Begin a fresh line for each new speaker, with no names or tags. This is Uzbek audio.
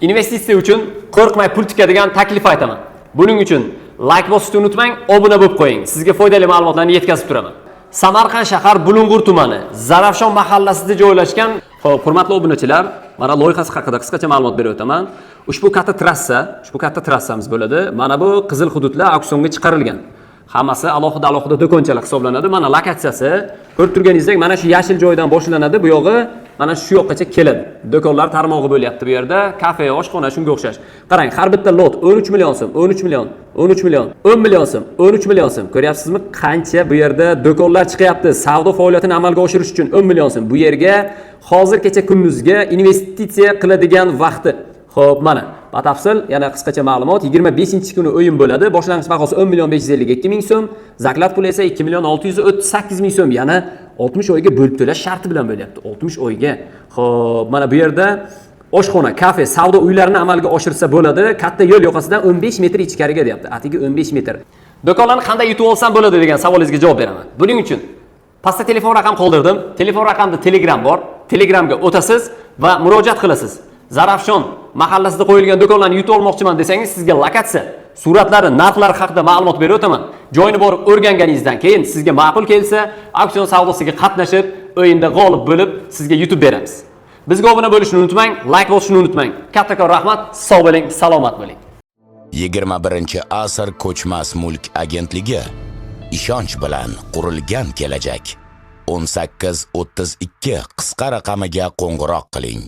Investitsiya uchun qo'rqmay pul tikadigan taklif aytaman. Buning uchun like bosishni unutmang, obuna bo'lib qo'ying. Sizga foydali ma'lumotlarni yetkazib turaman. Samarqand shahar Bulung'ur tumani Zarafshon mahallasida joylashgan. Xo'p, hurmatli obunachilar, mana loyihasi haqida qisqacha ma'lumot berib o'taman. Ushbu katta trassa, ushbu katta trassamiz bo'ladi. Mana bu qizil hududlar auksionga chiqarilgan. Hammasi alohida alohida do'konchalar hisoblanadi. Mana lokatsiyasi ko'rib turganingizdek, mana shu yashil joydan boshlanadi, bu yog'i mana shu yoqqacha keladi. Do'konlar tarmog'i bo'lyapti bu yerda, kafe, oshxona, shunga o'xshash. Qarang, har bitta lot 13 million so'm, 13 million, 13 million, 10 million so'm, 13 million so'm. Ko'ryapsizmi, qancha bu yerda do'konlar chiqyapti. Savdo faoliyatini amalga oshirish uchun 10 million so'm. Bu yerga hozir kecha kunduzga investitsiya qiladigan vaqti. Xo'p, mana batafsil yana qisqacha ma'lumot. 25-kuni o'yin bo'ladi. Boshlang'ich bahosi 10 million 552 ming so'm, заклад puli esa 2 million 638 ming so'm. Yana 60 oyga bo'lib to'lash sharti bilan bo'lyapti. 60 oyga. Xo'p, mana bu yerda oshxona, kafe, savdo uylarini amalga oshirsa bo'ladi. Katta yo'l yoqasidan 15 metr ichkariga deyapti. Atigi 15 metr. Do'konlarni qanday yutib olsam bo'ladi degan savolingizga javob beraman. Buning uchun pastda telefon raqam qoldirdim. Telefon raqamda Telegram bor. Telegramga o'tasiz va murojaat qilasiz. Zarafshon mahallasida qo'yilgan do'konlarni yutib olmoqchiman desangiz, sizga lokatsiya, suratlari, narxlari haqida ma'lumot berib o'taman. Joyini borib o'rganganingizdan keyin sizga ma'qul kelsa, auksion savdosiga qatnashib, o'yinda g'olib bo'lib, sizga yutib beramiz. Bizga obuna bo'lishni unutmang, like bosishni unutmang. Kattakon rahmat, sog' bo'ling, salomat bo'ling.
21-asr ko'chmas mulk agentligi, ishonch bilan qurilgan kelajak. 18 32 qisqa raqamiga qo'ng'iroq qiling.